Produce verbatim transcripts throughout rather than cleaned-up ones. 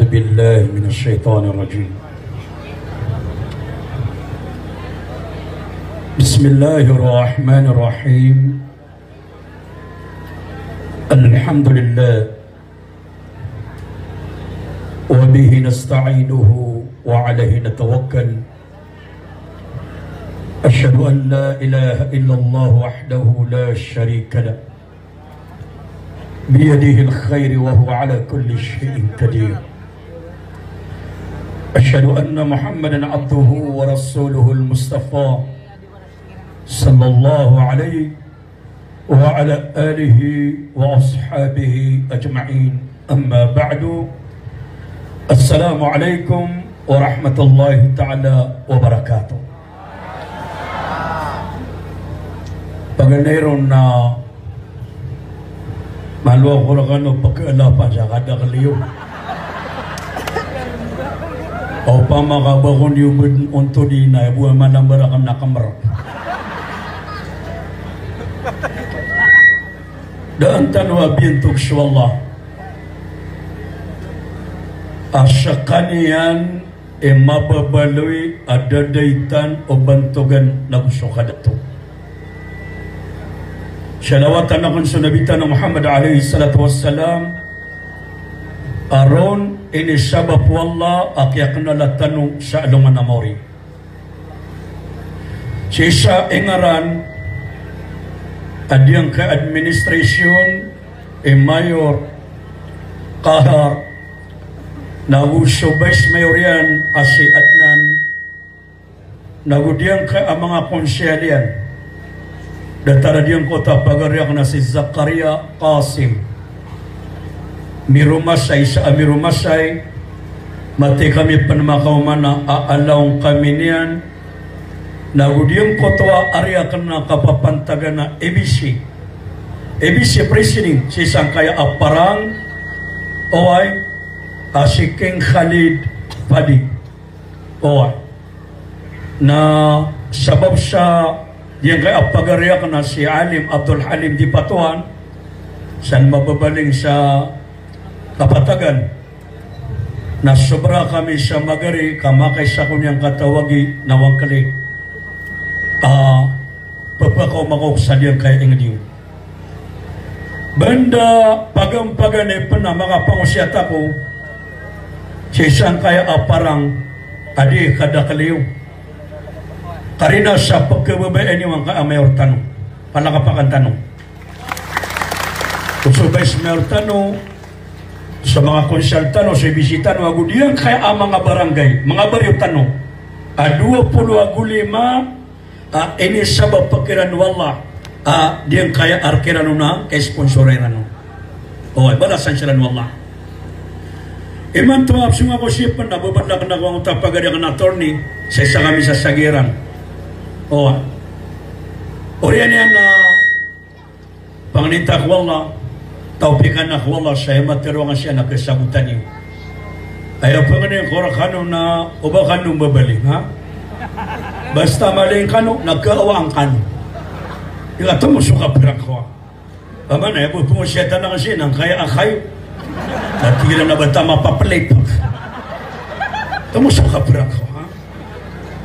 بالله من الشيطان الرجيم. بسم الله الرحمن الرحيم. الحمد لله وبه نستعينه وعليه نتوكل. أشهد أن لا إله إلا الله وحده لا شريك له، بيده الخير وهو على كل شيء قدير. أشهد أن محمدا عبده ورسوله المصطفى، صلى الله عليه وعلى آله وأصحابه أجمعين. أما بعد. السلام عليكم ورحمة الله تعالى وبركاته. Paganay ron na malo ako rkano pkhaalapan sa kadakl iyo. Opama ka ba kon iyo bd ontod i na bo a malambar akn na kmr. Daan tano a biyantog so Allah a skaniyan i mababaloy a dadaitan o bantogan nago so kadato. Salawatan akn so Nabi tano Muhammad alayhis salatu wassalam, a ron inisabap o Allah a kiyaknala tano sa alongan a maori. Sii sa ingaran a giyangkai a administration i Mayor Kahar, nago so Vice Mayor iyan a si Adnan, nago giyangkai a manga konsehal iyan, datar a giyangkoto a pagari akn a si Zakaria Qasim. Miromasay sa, a miromasay, mati kami pn makaoma na a alaong kami niyan, nago giyangkoto a ari akn a kapapantagan a A B C. A B C president, sii sangkaya a parang, oway, a si King Khalid Fadi. Oway. Na sabap sa giyangkai a pagari akn a si Alim Abdul Halim Dipatuan, san mababaling sa kapatagan, na sobra kami sa magari ka makaisa ko niyan katawagi na wangkli a pphakaoma ko sa giyangkai a ingd iyo. Banda pagampaganay pn a makapangosiyat ako sii sangkaya a parang a di kadakl iyo. Karina sa pkhababayaan iyo angkai a mayor tano, palakapakan tano. So vice mayor tano, so manga konsehal tano, so A B C tano, ago giyangkai a manga barangay, manga baryo tano a dowa polo ago lima, a inisabap kiran o Allah a giyangkaya a rk iran on a kaisponsora iran on. Oway, balasan siran o Allah. Imanto a psong ako sii pn a babad akn ako angkoto a pagari akn a attorney, sa isa kami sa sagiran. Oway. Oriyan iyan a pangnin ta ko Allah, tawpikan ako o Allah sa aya matero angka siya na kasabotan iyo. Aya pangnin ko rkano na o ba kano mbabaling, ha? Basta maling kano na kaawaan kano. Di ka tomo so kapira ko. Aman aya bo pngosiyatan angka siya na angkaya a kayo. Na tig iran a ba ta mapaplay pa. Tomo so kapira ko, ha?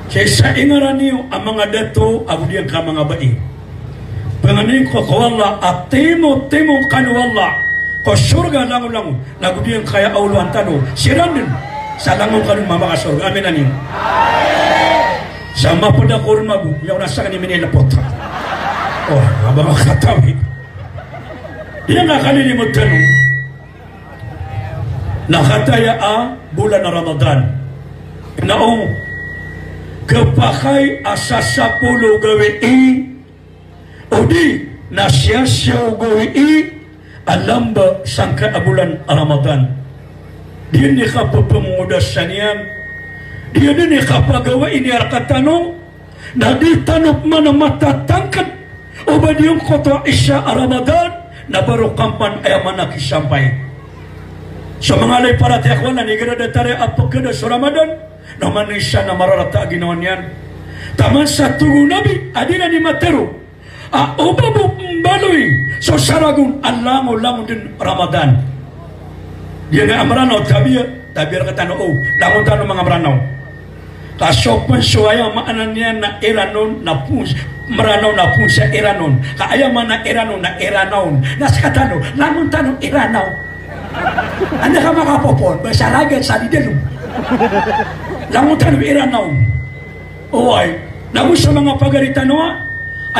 Sii sa ingaran iyo a manga dato ago giyangkai a manga bai. Pangnin ko ko Allah a timotimo kano o Allah ko sorga langolangon, nago giyangkaya a oloan tano, siran dn sa langon kano mamakasorga. Amin, amin. Sa mapd ako ron ago, miyaona sa kani minilapot. O, a ba makatawi. Di na kalilimod tano na kataya a bolan a Ramadan na o khapakay a sasapolo gawii, odi na siyasiyaw gawii a lamba sangkai a bolan a Ramadan. Di niyan i kapapngodasan iyan, di niyan i kapagawain iyan rkatano, na di tano pman matatangkd o ba giyangkoto a isa a Ramadan na ba roo kampan aya mana kisampay. So manga alay paratiyaya ko Allah, igira datar a pkhada so Ramadan, na oman isa na mararata a ginawa niyan. Taman sa tig o Nabi a di niyan i matero a o ba bo mbaloy so saragon a langolangon dn Ramadan. Giyanan a Mranaw a tabiya, Tabiya rektano, o, langon tano manga Meranaw. Ka so pn so aya maana niyan na Iranon na pn, Meranaw na pn sa Iranon. Ka aya maana Iranon na Iranaw. Na sekatano, langon tano Iranaw. Anda ka makapopon, ba sa ragat sa di delo. Langon tano Iranaw. Oway. Na go so manga pagari tano a,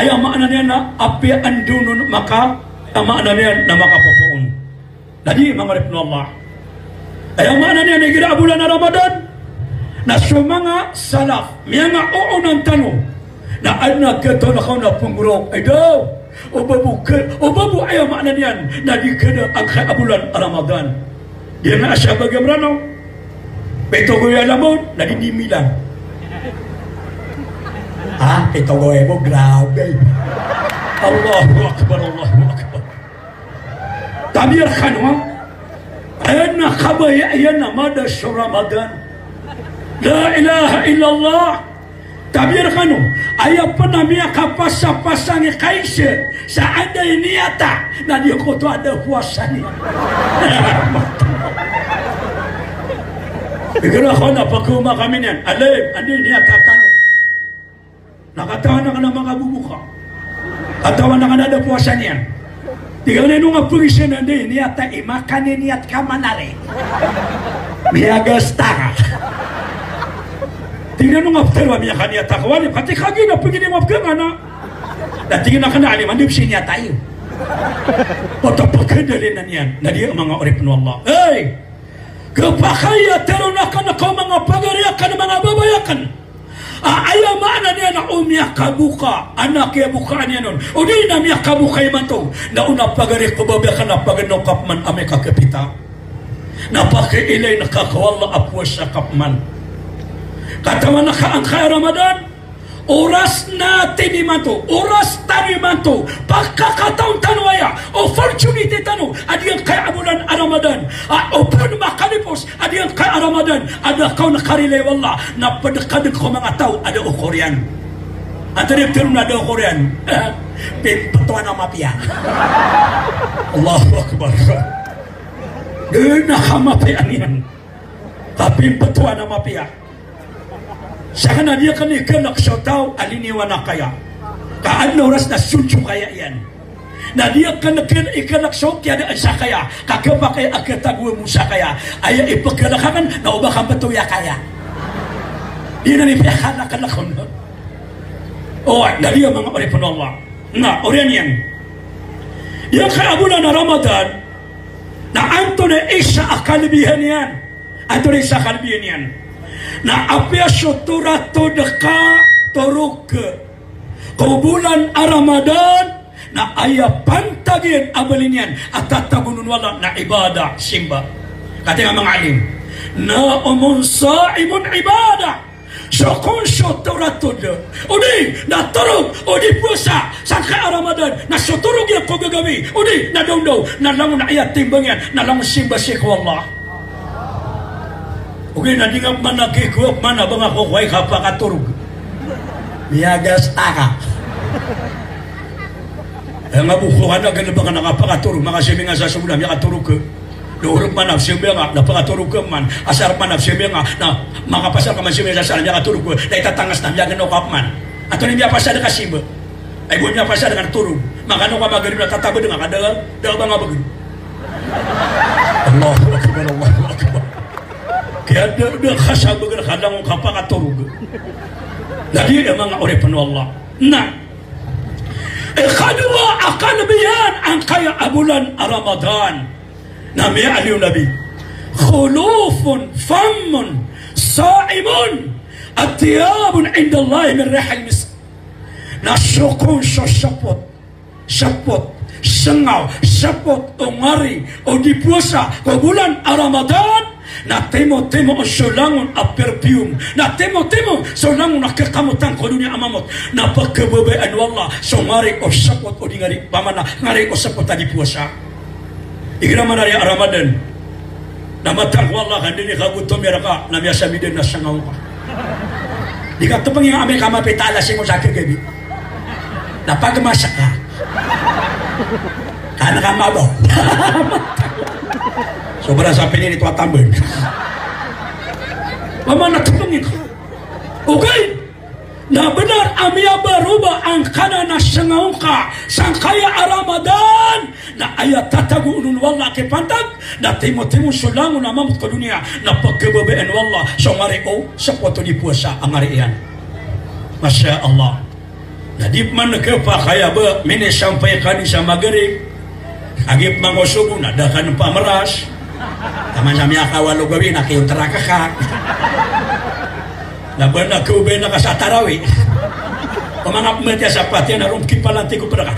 aya maana niyan na apiya anda on maka, aya maana niyan na makapopoon. Na di, manga oripn o Allah. Aya maana niyan na igira a bolan a Ramadan, na so manga salaf, miyangaoonan tano, na adn a katawan a kaon a pnggorok, ay daw, o ba bo ke-, o ba bo, aya maana niyan na di kada angkai a bolan a Ramadan. Di na asabag a Meranaw. Pito ko ya lamon, na di di milan. Ah, pito ko ya bo, grabe. Allahu Akbar, Allahu Akbar. Tabiya rekano a, aya na kabaya iyan na mada so Ramadan. La ilaha illallah. Tabiya rekano, aya pn a miyakapasapasang i kaisa sa anda i niyata, na di ko to anda powasa niyan. Igira ko na pakaoma kami niyan, alim, anda i niyata tano. Na katawan akn a makaboboka. Katawan akn a da powasa niyan. Tig akn a ino nga pagisa na anda i niyata i makaniyat ka manari. Miyagasta ka. Tig akn a ino nga ptharoa miyakaniyat ka wali. Pati kagiya na pagini nga pkangana. Na tig akn a alim, anda i pziniyata iyo. Oto pkadalinan iyan. Na di, manga oripn o Allah. Hey! Kapakay a tharoon akn ko manga pagari akn, manga babay akn. A, aya maana niyan na o miyakaboka, anak iya bokaan iyan on. O di na miyakaboka imanto. Na o na pagari ko babay ka na pagari ko pman a miyakakapita. Na pakiilay na ka ko Allah a powasa ka pman. Katawan a ka angkai a Ramadan, oras natin imanto, oras tano imanto, pakakataon tano aya, opportunity tano, a di angkai a bolan a Ramadan, a o pn makalipos, a di angkai a Ramadan, a da kaon karilai o Allah, na pd ka dn ko manga taw a da okor iyan. Antaa i ptharoon a da okor iyan? Pimptowan a mapiya. Allahu Akbar. Dn a kamapiya niyan. Ka pimptowan a mapiya. Sakn a di akn ikalk so taw a liniwan a kaya. Ka adn a oras na sodso kaya iyan. Na di akn ikalk so kiyadaan sa kaya, ka khapakay a khatagoan mo sa kaya. Aya ipkhalk akn na o ba ka mbtowi a kaya. Di na ni piyakalk akn. O, na di, manga oripn o Allah. Na oriyan iyan. Aya angkai a bolan a Ramadan, na antonaa i isa a kalbihan iyan. Antonaa i isa a kalbihan iyan. Na apiya so toratod ka torog ko bolan a Ramadan, na aya pantag iyan a bali niyan a tatagoon o Allah na ibadah, simba. Katii nga manga alim, naumun saimun ibadah. So kon so toratod, odi na torog, odi powasa sangkai a Ramadan, na so torog iyan ko gagawii, odi na dawndaw, na langon a aya timbang iyan na langon simba sii ko Allah. Ogaid na di nga pman a kikowa pman a ba nga ko kowai kapakatorog. Miyagasta ka. Aya nga bo ko ka na galbk a kapakatorog, makasimbang ka sa sobo na miyakatorog ka. Dohor pman a pzambayang ka na pakatorog ka pman. Asar pman a pzambayang ka na makapasar ka man simbang sa asar, miyakatorog ka. Na itatangas na miyagno ka pman. Antonaa i miyapasad ka simba? Ay bo miyapasad ka torog. Makano ka magrib na tatabad nga ka da, da ba nga bagr. Allahu Akbar, Allahu Akbar. Kaya da, da ka sa bagr ka langon kapakatorog. Na di, manga oripn o Allah. Na ikadowa a kalbihan angkai a bolan a Ramadan, na miyaaloy o Nabi, khulufu fammin sa'imi atyaba inda Allahi min rihil misk. Na so kon so sipot, sipot, sngaw, sipot o ngari o di powasa ko bolan a Ramadan, na timotimo so langon a perfume, na timotimo so langon a kakamotan ko doniya a mamot, na pkhababayaan o Allah so ngari o sipot o di ngari, pamana ngari o sipot a di powasa. Igira manaya a Ramadan, na mataan ko Allah ka dn i kagotom iyan rka, na miyasamidan na sngaw ka. Di ka tpngi nga amay ka mapita alas singko sa kagabi. Na pagmasak ka. Ka an ka mabaw. Sobra sa pinili to a tamban. Amanat ko ngka. Ogaid na bnar a miyabaroba angkanan a sangkaw ngka sangkaya a Ramadan, na aya tatago on o Allah a kipantag, na timotimo so langon a mamot ko doniya, na pkhababayaan o Allah so ngari o sktano di powasa a ngari iyan. Masha Allah. Na di pman khapakay a ba minisampay ka dn sa Maghrib. Lagid pman ko Sobo na da ka dn pamras. Taman sa miyakawalo gawii na kiyontrak ka. Na ba na khaobay na ka sa Tarawih. O manga pmatiya sa Fatiha na ron kipalanti ko pd ka.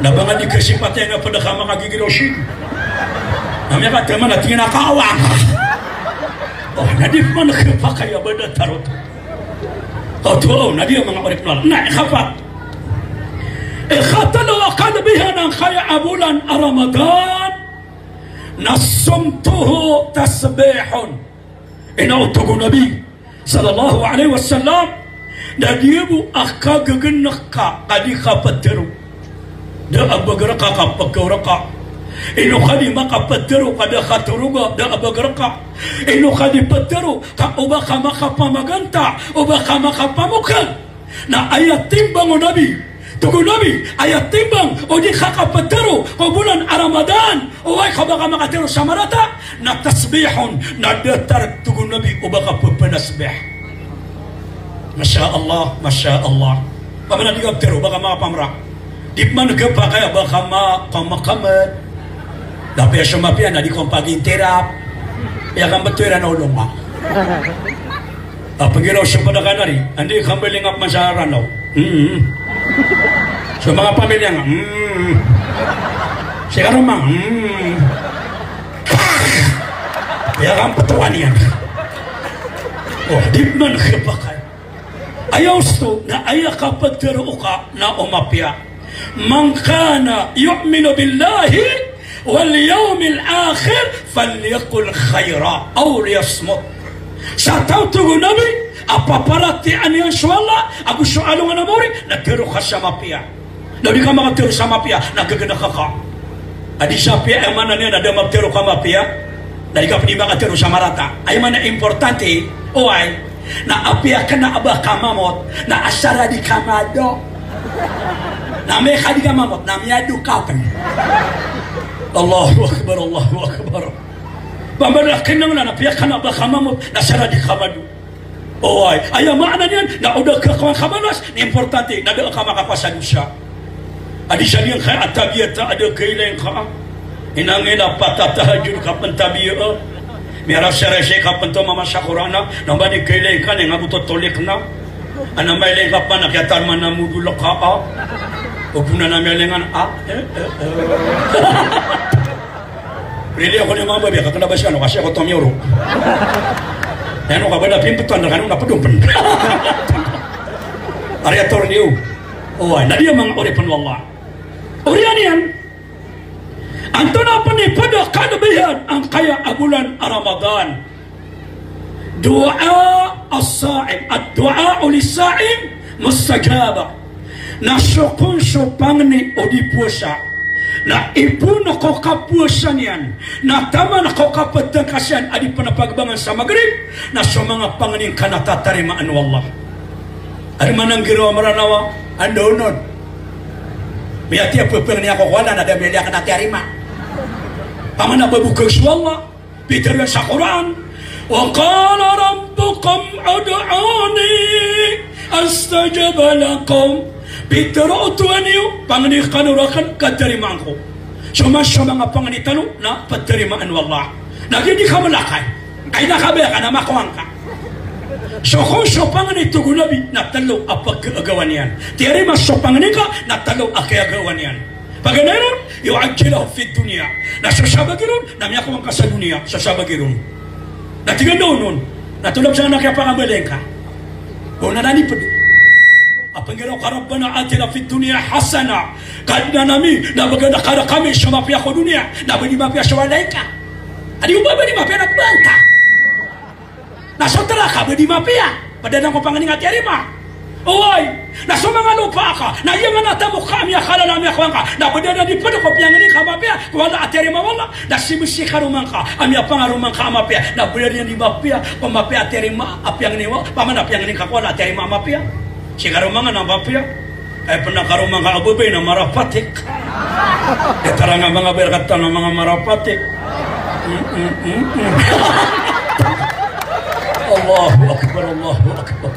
Na ba nga di kasi Fatiha na pd ka makagigiraw sii. Na miyakataman na tingin a kawang. O, na di pman khapakay a ba da tarot. Oto, na di a manga oripn o Allah. Na ikapat, ikatlo a kalbihan angkaya a bolan a Ramadan, na sumtuhu tasbihun. Ino oto go Nabi sallallahu alaihi wasallam, na di bo a kaggnk ka ka di kaptharo. Da a bgr ka ka pkhaor ka. Ino ka di makaptharo ka da khatoroga, da a bgr ka. Ino ka di ptharo ka o ba ka makapamaganta, o ba ka makapamokal. Na aya timbang o Nabi, tig o Nabi, aya timbang o di ka kaptharo ko bolan a Ramadan, oway, ka ba ka makatharo sa marata, na tasbihun, na datar, tig o Nabi, o ba ka pphanasbih. Masha Allah, masha Allah. Paman a di ka ptharo, ba ka makapamrak. Di pman khapakay a ba ka ma-, ka makamd. Da piya so mapiya na di ka pagintirap. Piya ka mbtowi ran a olong ka. A pnggiraw so pd ka na ri, anda i kambalinga pman sa Ranaw? Hmm. So manga pamilya nga, hmm. Si Karoma, hmm. Piya ka mbtowan iyan. O, di pman khapakay. Aya osto, na aya kaptharo ka na o mapiya. Man kana yu'minu billahi wal yawmil akhir falyaqul khayran aw liyasmut. Sa taw, tig o Nabi, a paparatiyayaan iyan so Allah ago so alongan a maori, na tharo ka sa mapiya. Na o di ka makatharo sa mapiya, na ggdk ka. A di sa piya, aya maana niyan na da maptharo ka mapiya, na di ka pn di makatharo sa marata. Aya maana importante, oway, na apiya kna a ba ka mamot, na asar a di ka mado. Na amay ka di ka mamot, na miyado ka pn. Allahu Akbar, Allahu Akbar. Ba mbala kna na apiya kna a ba ka mamot, na asar a di ka mado. Oway, aya maana niyan na o da ka kawan kabalas, na importante na da ka makapasa dosa. A di sa niyan ka a tabiya ta a da kailay ngka. Inangila patatahajjud ka pn tabiya. Miyarasarasay ka pn to mamasa Qur'an a, na ba di kailay ngka na nga bo to tolik na. Ana mailay ngka pn a kiyatarman a modol ka a. O pn ana miyailay ngka na a. Eh, eh, eh. Rili ako ni mama biya ka kna ba siya no kasi ako tomiyoro. Aya no ka ba da pimptan da kano na pd on pn. Ari a tor niyo. O, na di a manga oripn o Allah. Oriyan iyan. Antonaa pn i pd a kalbihan angkaya a bolan a Ramadan. Du'a as-sa'im, ad-du'a lis-sa'im mustajaba. Na so kon so pangni o di powasa, na ipoon ko kapowasa niyan, na taman ko kaptngkas iyan a di pn pagbangan sa Maghrib, na so manga pangni ngka na tatarimaan o Allah. Ari man anggiraw a Mranaw a, anda onon. Miyatiya pphangni ako ko Allah na da miyaliya kna tiyarima. Paman a ba bokag so Allah. Pitharo iyan sa Qur'an, "Wa qala rabbukum ud'uni astajib lakum." Pitharo o Tohan iyo, pangni kano rakn ka tarimaan ko. So man so manga pangni tano na ptarimaan o Allah. Na giya di ka mlakay. Kay na kabaya ka na makowa ngka. So kon so pangni, tig o Nabi, na tlo a pkhaagawan iyan. Tiyarima so pangni ka na tlo a kiyagawan iyan. Paganay ron, yu'ajjiluhu fid dunya. Na so sabagi ron, na miyakowa ngka sa doniya, so sabagi ron. Na tig iyan da onon, na tolab sa na kiyapakambalay ngka. Bo na nani pd. A pnggiraw ka Rabbana atina fid dunya hasanah. Kadnan ami, na bgan ka rakami so mapiya ko doniya, na ba di mapiya so walay ka. Adi o ba, ba di mapiya na banta. Na so tlo ka ba di mapiya. Pd anan ko pangni nga tiyarima. Oway, na so manga lopa ka, na iyangan a tamok ka a miyakalala a miyakowa ngka, na beda na di pd ko piyangni ngka a mapiya ko Allah a tiyarima o Allah, na si msi karoma ngka a miyapangaroma ngka a mapiya, na beda na di mapiya ko mapiya a tiyarima a piyangni o Allah, opama na piyangni ngka ko Allah a tiyarima a mapiya. Si karoma ngka na mapiya. Ay, pn a karoma ngka a babay na marapatik. Datar a manga babay rkatano a manga marapatik. Mm, mm, mm, mm. Allahu Akbar, Allahu Akbar.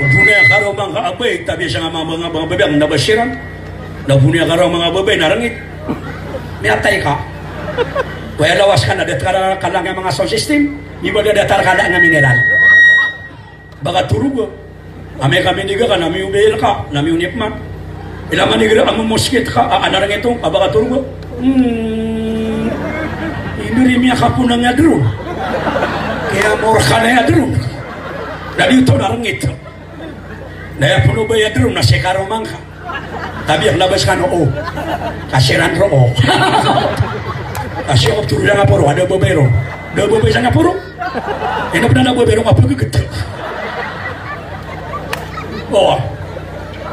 O bo niyan karoma ngka a babay, tabiya sangka manga, manga babay a kna ba siran. Na bo niyan karoma ngka a babay na rngit. Miyatay ka. Oway, lawas ka na datar a kalang a manga sound system. Di ba datar a kalang a mineral. Ba ka toroga. Amay ka miniga ka na miyobayr ka, na miyonipman. Ila manigra a momoskit ka, a, a narngit on, a ba ka toroga. Hmm. Ino ri miyakapoon a nga dron. Kaya mor ka na ya dron. Na di oto narngit. Na aya poon o ba ya dron, na si karoma ngka. Tabiya, labas ka no, o. Ka siran roo. Ka si o toroga nga poro, a da babay ron. Da babay sangka poro. Ino pn a da babay ron, a paggt. O.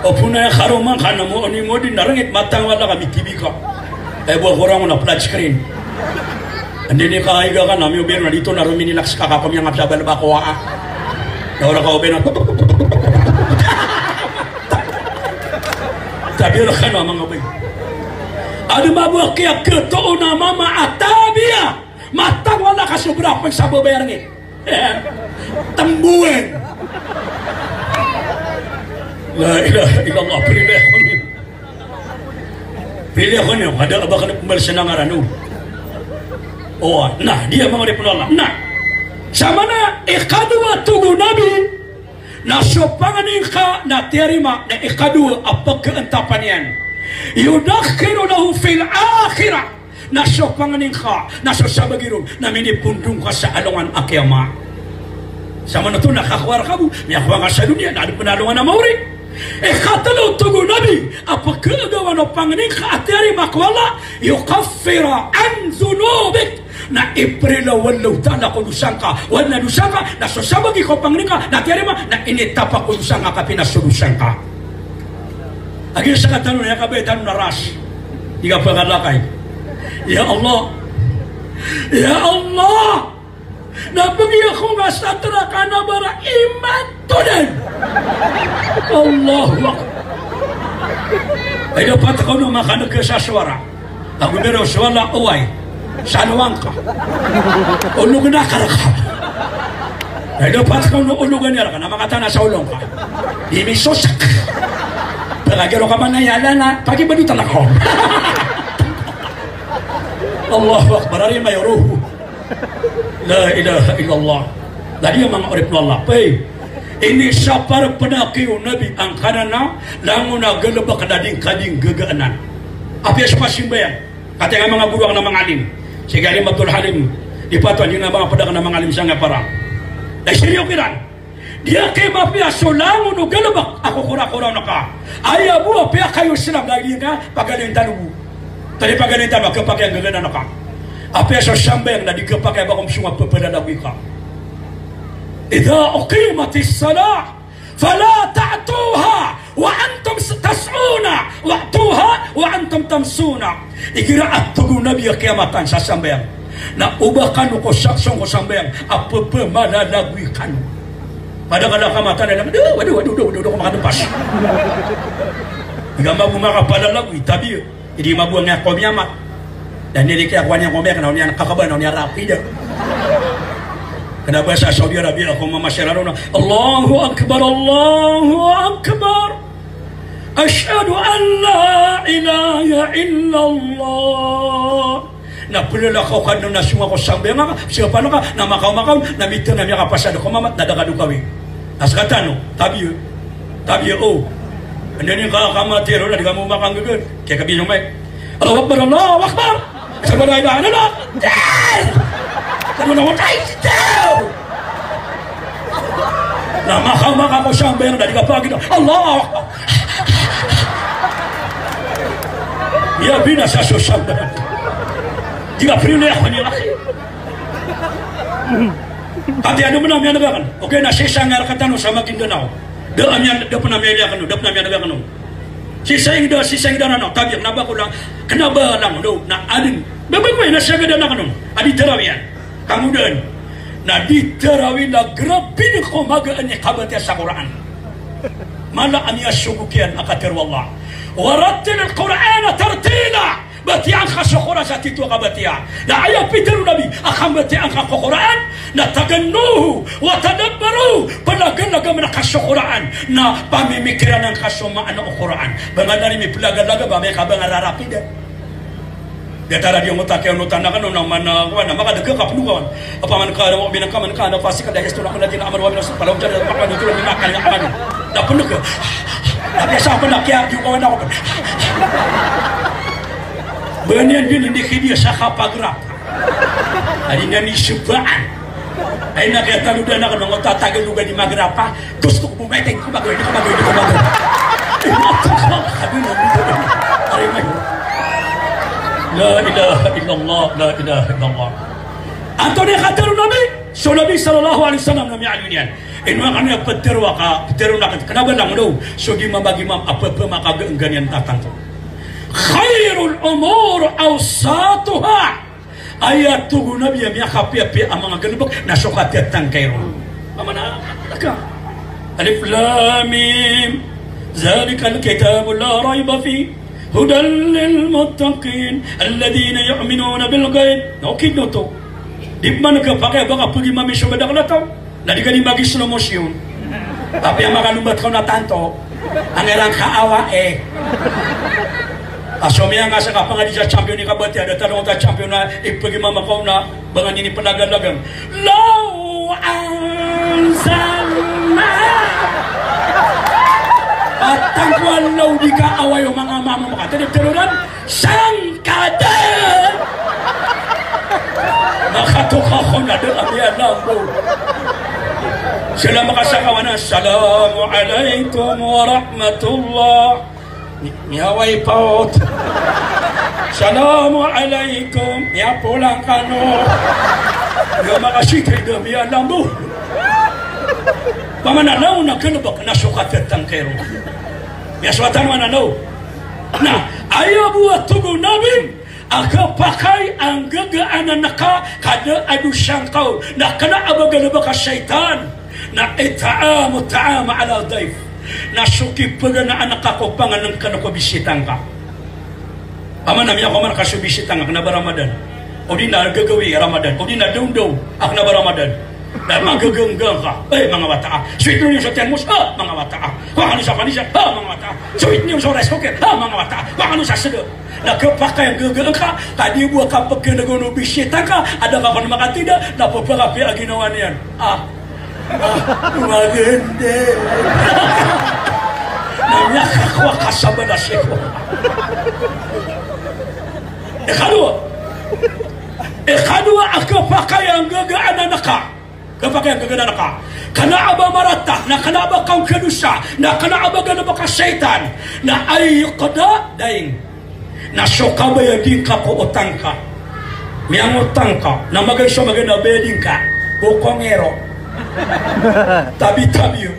O bo niyan karoma ngka na mo, oni mo di na rngit, matang wala ka mitibi ka. Ay bo a korang on a flat screen. Anda ini ka iga ka na miyobayr na di oto na rominilaks ka, ka ko miyangap sa balba ko a. Na ora ka obay na. Tabiya rkano a manga babay. Adn mambo a kiyakatoon a mama a tabiya. Matang wala ka sobra pn sa babay a rngit. Tmboan. La ilaha illallah, prilaya ko niyo. Prilaya ko niyo, kada a ba kna pmbalasan a ngaran o. O, na, di a manga oripn o Allah. Na. Samanan, ikadowa togo o Nabi, na so pangni ngka na tiyarima, na ikadowa a pkhaantapan iyan. Yudakhiru lahu fil akhirah. Na so pangni ngka, na so sabagi ron, na minipondong ka sa alongan a kiyamat. Samanan oto na kakowa rka bo, miyakowa ngka sa doniya, na adn pn a alongan a maori. Ikatlo togo o Nabi, a pkhaagawan o pangni ngka a tiyarima ko Allah, yukaffira an dhunubik. Na iprila o Allahu Ta'ala ko dosa ngka, o adn a dosa ngka, na so sabagi ko pangni ngka, na tiyarima, na initapa ko dosa ngka, kapiya na so dosa ngka. Agi sa katano na aya kabaya tano na ras. Di ka pkalakay. Ya Allah. Ya Allah. Na pgiya ko nga sa traka na bara imanto dn. Allahu Akbar. Ay, dapat ka on makaneg sa suwara. Ago biro so Allah, oway. Sa alongan ka. Olog na ka rka. Ay, dapat ka on ologan iyan rka, na makatana sa olong ka. Di misosak. Pagagiro ka man na aya na, pagibadotan ako. Allahu Akbar, ari mayoroo. La ilaha illallah. Lagid a manga oripn o Allah. Pay. Inisapar pn aki o Nabi angkanan a langon a galbk na di ngka di nggagaanan. Apiya so pasimbayang. Katii a manga goro akn a manga alim. Si Karim Abdul Halim. Di pato a di na manga pd akn a manga alim sangkaya para. Ay, siriyo kiran. Di aki mapiya so langon o galbk a kokorakoraon ka. Aya bo a piyakayo Islam na di ngka pagalintan bo. Tadi pagalintan ba, khapakay a nggagaanan ka. Apiya so sambayang na di khapakay ba ko msong a pphalalagoy ka. Idha uqimatis salah. Fala ta'tuha wa antum tas'una, wa'tuha wa antum tamshuna. Igira a togo o Nabi a kiyamatan sa sambayang, na oba kano ko sa-, song ko sambayang a pphamalalagoy kano. Madakl a kamatan iyan, adu, adu, adu, adu, adu, ko makadmpas. Igira mambo makapalalagoy, tabiya. Di mambo a ngka ko miyamat. Na inirik iyan ko aniyan ko miyamat, na oniyan kakaba, na oniyan rapida. Kna ba sa Saudi Arabia ko mama sira ron na, Allahu Akbar, Allahu Akbar. Ashhadu an la ilaha illallah. Na plalakaw ka dn na songa ko sambayang ka, siyapa ka, na makaoma ka on, na mita na miyakapasad ko mamat, na da ka dokawi. Na sktano, tabiya. Tabiya, o. Anda ini ka, kamatero na di ka mo makanggagad. Kaya kabiya so may. Allahu Akbar, Allahu Akbar. Ashhadu an la ilaha illallah. Ashhadu anna Muhammadan Rasulullah. Na makaoma ka ko sambayang na di ka pagida. Allahu Akbar. Iya binasa so sambayang. Di ka prilaya ko niyan. Kati ado mena miyaneg aken. Ogaid na sii sa ngarek tano sa Maguindanao. Da a miyan, da pena miyaliyaken o, da pena miyaneg aken o. Sii sa inged, sii sa inged anan o, tabiya, kena ba ko lang, kena ba lang, no, na aden. Ba ba ko na sii sa inged anan o. A di tarawiyan. Kangodaan. Na di tarawiyan na grabe den ko magaan i kabatiya sa Qur'an. Mala a miyasogo kiyan a katharo o Allah. Warattilil Qur'ana tartila. Batiyaan ka so Qur'an sa tito a kabatiya. Na aya pitharo o Nabi a kambatiyaan ka ko Qur'an, na tagannuhu wa tadabbaru, pelagalagam ka so Qur'an, na pamimikiran ka so maana o Qur'an. Ba ngka na ri mipegagalagam, ba amay ka ba ngka rarapida. Di tara di ongotan ka, ongotan ka, no, na mana, kawan, na maka dege ka peno, kawan. Afaman kana mu'minan kaman kana fasiqan la yastawi, alladhina amanu wa amilus salihati lahum jannatur rahmani nuzula bima kanu ya'malun. Na peno ka. Na biyasa ako na kiya, di ko na ako. Ba niyan den, di kidiya sa kapagrap. Adi na ni sebaan. Ay na kaya talo da na kano ngota tagal luga di magrapa. Gusto ko bumeting ko bagay, di ko bagay, di ko bagay. La ilaha illallah, la ilaha illallah. Antonaa i katharo o Nabi? So Nabi sallallahu alaihi wasallam na miyaaloy niyan. Ino a kano iya pitharo a ka, pitharo na ka, kena ba lang daw. So di mamagimam a pepemakaga engganiyan tatanto. Khairul umur awsatuha. Aya togo o Nabi a miyakapiyapiya a manga galebek na so katiyatangkai ron. Pamana ka. Alif Lam Mim. Zalikal kitabu la rayba fihi. Hudan lil muttaqin. Alladhina yu'minuna bil ghaib. Na okit oto. Di pman kapakay a ba ka pegimami so madakel a taw. Na di ka di magi-slow motion. Apiya makalombat ka on a tanto. Anggiran ka awa, eh. A so miyanga sa kapangadi sa champion i kabatiya, da talongot a champion na ipegimam ka on a ba ngka ini pelagalagam. Law anzalna. Patang ko a law di ka awa iyo manga mama maka. Tadi teruran. Sangkaden! Makatoka ko na da a miyalambo. Sila makasakawan a, "Assalamu alaikum warahmatullah." Mi-, miyaway paot. "Assalamu alaikum." Miyapolang kano. Miyamakasitay da a miyalambo. Pamana law na galebek na so katiyatangkai ron. Miyasowa tano a law. Na aya bo a togo o Nabi a kapakay a nggaga anan ka, ka da a dosa ngka on, na kena a ba galebek a shaytan, na it'amu ta'am ala dhayf, na so kipeganaan ka ko panganen ka ko bisita ngka. Pamana miyakoman ka so bisita ngka, kena ba Ramadan. O di na gagawi Ramadan. O di na dawndaw a kena ba Ramadan. Na magagangga ka. Eh, manga wata a. Sweet niyo so tiyan mo, ha, manga wata a. Wa kano sa kanisa, ha, manga wata a. Sweet niyo so rice cooker, ha, manga wata a. Wa kano sa seda. Na kapakay a nggaga ngka, ka di bo a kapeganaan o bisita ngka, a da ka kon makatida, na pepakapiya a ginawa niyan. Ah. Ah, maganda. Na miyakakowa ka sa balas iyo. Ikadowa. Ikadowa a kapakay a nggaga anan ka. Kapakay a nggaga anan ka. Kena a ba marata, na kena a ba kaon kadosa, na kena a ba galebek a shaytan, na ay yuqda dayn. Na so kabayadi ngka ko otang ka. Miyangotang ka, na magaan so magaan a bayadi ngka. Bokong ero. Tabi-tabi iyo.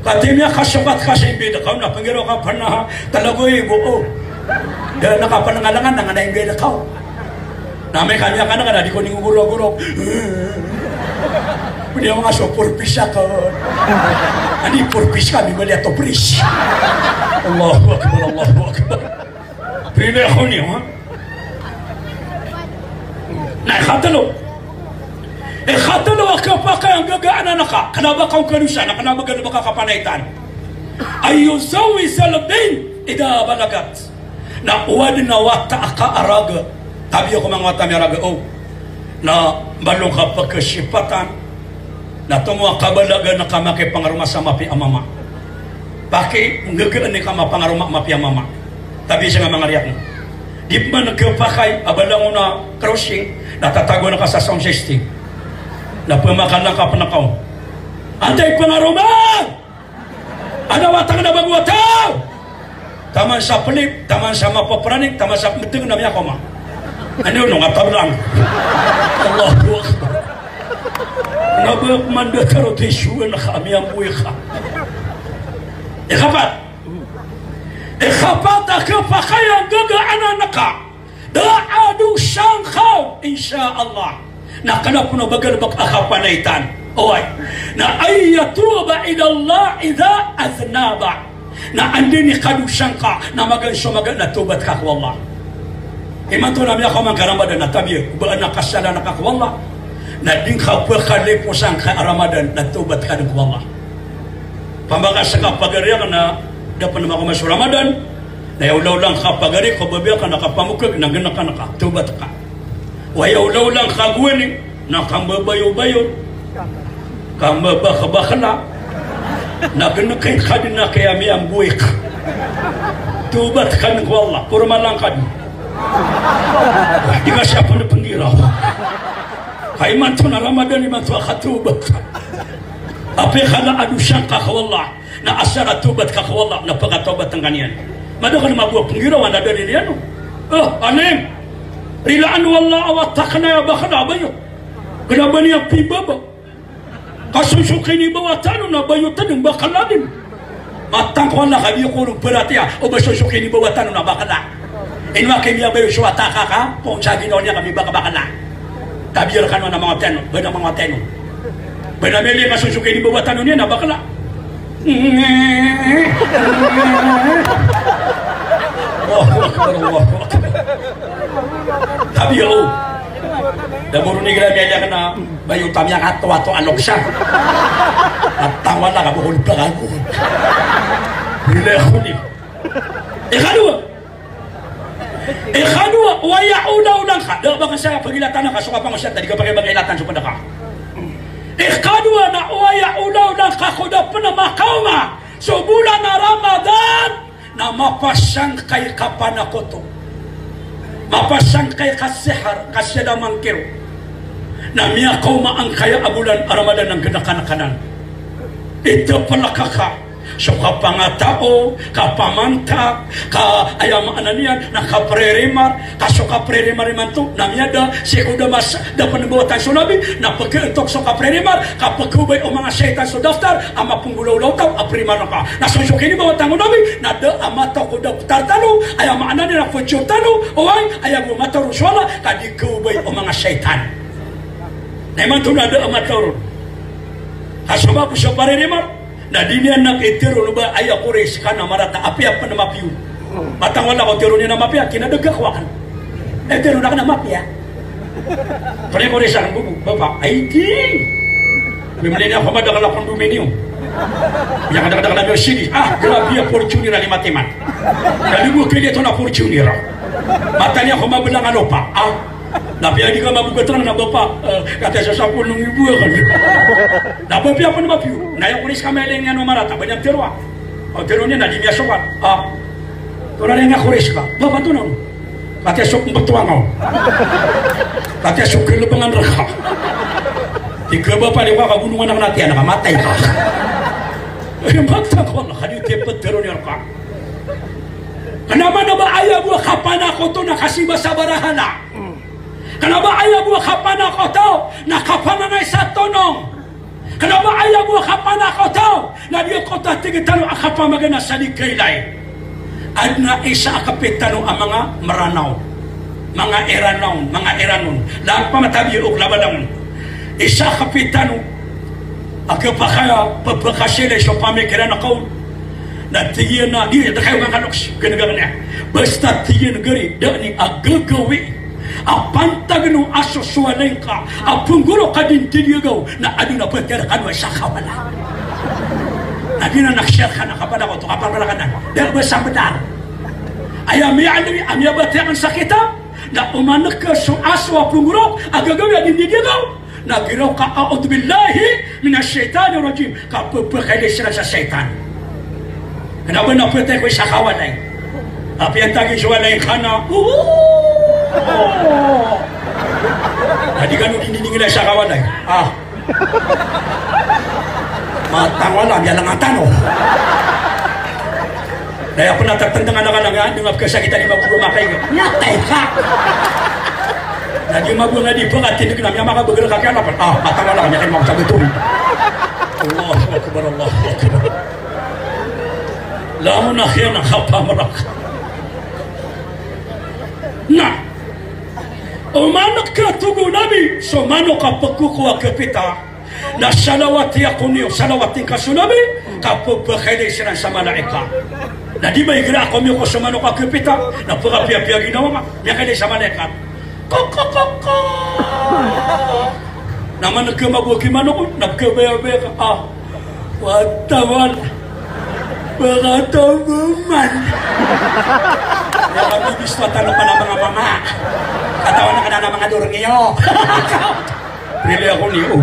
Kati miyakasokat ka sa imbayad ka on, na pengiro ka pen a talagoy bo o. Da na kapanengalengan na ngana imbayad ka on. Na amay ka miyakana ka na di ko ningogorogoro. Pwede ako nga so purpose ka. Andi purpose ka, mimali ato pris. Allahu Akbar, Allahu Akbar. Pwede ako niyo, ha? Na ikatelo. Ikatelo a kapakay a nggaga anan ka. Kena ba kaon kadosa, na kena ba galebek a kapanaitan. An yuzawwijal bint idha balagat. Na o aden a wata a ka a raga. Tabi ako manga wata a miyaraga, o. Na mbaloy ka pekesipatan. Na tomo a kabalaga na ka makipangaroma sa mapiya a mama. Paki nggagaan i ka mapangaroma a mapiya a mama. Tabi sa nga manga riyak. Di pman kapakay a ba langon a crossing, na tatagoan ka sa sound system. Na pemakalan ka pen a kaon. Antaa i pangaroma? Adn a wata a kena ba go wata. Taman sa pelip, taman sa mapaperaning, taman sa pembeteng na miyakoma. Anda ono nga tablang. Allahu Akbar. Na ba ko mandatar o tisowan ka a miyamboy ka. Ikapat. Ikapat a kapakay a gaga anan ka. Da a dosa ngka, insha Allah, na kna pn o ba galbk a kapanaytan. Oway. Na an yatuba ila Allah idha adhnaba. Na anda i kadosa ngka, na magaan so magaan a tawbat ka ko Allah. Imanto na miyakaoma ngka Ramadan na tabiya, o ba adn a kasalaan ka ko Allah, na di ngka pkaliposan ka a Ramadan na tawbat ka dn ko Allah. Pambakas ka pagari akn na da pn makaoma so Ramadan, na aya olaola ngka pagari ko babaya ka na kapamokg na gnkan ka, tawbat ka. Aya olaola ngka gowani na kambabayobayo, kambabakbakla, na gnkan ka dn a kiyamiyamboy ka. Tawbat ka dn ko Allah, pormalan ka dn. Di ka siya pn pnggiraw. Ka imanto na Ramadan, imanto a katawbat ka. Apiya kala a dosa ngka ko Allah, na asar a tawbat ka ko Allah, na pkatawbatan ka niyan. Madakl a mabaya a pnggiraw a da dalil iyan on. O, alim. Rilaan o Allah a wata kna a bakla a bayo. Kna ba niyan pibaba. Ka so so kinibawatan on a bayo tano, bakla dn. Matang ko Allah ka di ko ron perhatian o ba so so kinibawatan on a bakla. Ino a kimiyabayo so wata ka ka, ko sa ginawa niyan ka mibakbakla. Tabiya rkano na manga tiyan on, ba na manga tiyan on. Ba na mili ka so so kinibawatan on iyan a bakla. Allahu Akbar, Allahu Akbar. Tabiya o. Da bo ron igira miyada kna bayo ta miyakatoato a lokes. Matang ko Allah ka bo ko lbag ako. Bila ako ni. Ikadowa. Ikadowa, o aya olaola ngka, da ba ka sa pagilatan ka so kapangosiyat, di ka pakailatan so pd ka. Ikadowa na o aya olaola ngka ko da pn makaoma so bolan a Ramadan, na mapasang ka i kapanakoto. Mapasang ka i kasihar, kasiyada mangkiro. Na miyakaoma angkaya a bolan a Ramadan na gnkan ka anan. Ito pala ka ka so kapangatao, kapamantag, ka aya maana niyan na kapririmar, ka so kapririmar imanto na miyada sii ko da mas, da pn mbawatan so Nabi, na pkaantok so kapririmar, ka pkaobay o manga shaytan so daftar a mapnggolawla o taw a pririmar ka. Na so so kinibawatan o Nabi na da a mataw ko daftar tano, aya maana niyan na future tano, oway, aya bo mataw ron so Allah, ka di kaobay o manga shaytan. Na imanto na da a mataw ron. Ka sabap so pririmar, na di niyan na iteron o ba aya Quraysh ka na marata, apiya pn mapiya on. Matang ko Allah ko teron iyan a mapiya, kinadg ako akn. Iteron akn a mapiya. Pn i Quraysh akn bo, Bapa, ay di. Mimili niyan ako madakl a condominium. Miyakadakdakl a Mercedes. Ah, grabe a Fortuner a lima timan. Kadi bo kaya ito na Fortuner. Matang iyan ako mablang a lopa. Ah, na apiya di ka mabogat ran na Bapa, eh, kataya so sapolo nggibo akn. Na ba apiya pn mapiya on. Na aya Quraysh ka mailay niyan o marata, ba niyan tero a. O tero niyan na di niyan sokat. Ah. Tonaa i Quraysh ka. Bapa, tonaa on. Kataya so kmbtowan ka on. Kataya so kalbangan rka. Tig ka Bapa, di ka kabonongan akn a tiyan ka, matay ka. Eh, matang ko Allah, kadi o tiyapd tero niyan rka. Kna ba na ba aya bo a kapanakoto na kasibasabarahala. Kna ba aya bo a kapanakoto na kapananay sa tonong. Kna ba aya bo a kapanakoto na di oto a tig tano a kapamagana sa di kailay. Adn a isa a kapit tano a manga Mranaw, manga Iranaw, manga Iranon. Lagid pman a tabiya o kalabalang on. Isa a kapit tano a kapakaya, pphakasilay so pamikiran a kaon. Na tig iyan a, di, da kayo kakaloks, ganaganaya. Basta tig iyan a gari, da niyan a gagawii a pantag o aso so walay ngka a pnggolok a di ndidiyagaw, na adn a btad kano a isa ka walay. Na di na naksiyar ka na kapanakoto, kapamalakan na. Da ba sa bnar. Aya miyaaloy, a miyabatiya akn sa kitab, na oman ka so aso a pnggolok a gagawii a di ndidiyagaw, na giraw ka, "A'udhu billahi minash shaitanir rajim," ka pphakailay siran sa shaitan. Kna ba na ptay ko isa ka walay. Apiya tagi so walay ngka na, "Ooh." Na di kano di ndidingila isa ka walay. Ah. Matang ko Allah, miyalangan tano. Na aya pn a tatandang a langalangan, di nga pkasakitan i mapolo makay. Miyatay ka. Na di mabonga di pagati na kina miyamakabagal ka kiyalapan. Ah, matawa na kami kay Imam Sabi Turi. Allahu Akbar, Allahu Akbar. Langon a kiyana kapamarak. Na, oman ka togo Nabi, so manok a pagkoko a kapita. Na salawati ako niyo, salawati ngka so Nabi, ka pphakailay siran sa malaikat. Na di ba igira ako miyo ko so manok a kapita, na pkapiyapiya ginawa nga, miyakailay sa malaikat. Kok, kok, kok, kok. Na man ka mabok i manok, na pkabayabaya ka, ah. Watawan. Pkataw man. Ya kami bisto a tano ka na manga mama. Katawan ka na manga dorong iyo. Pili ako niyo.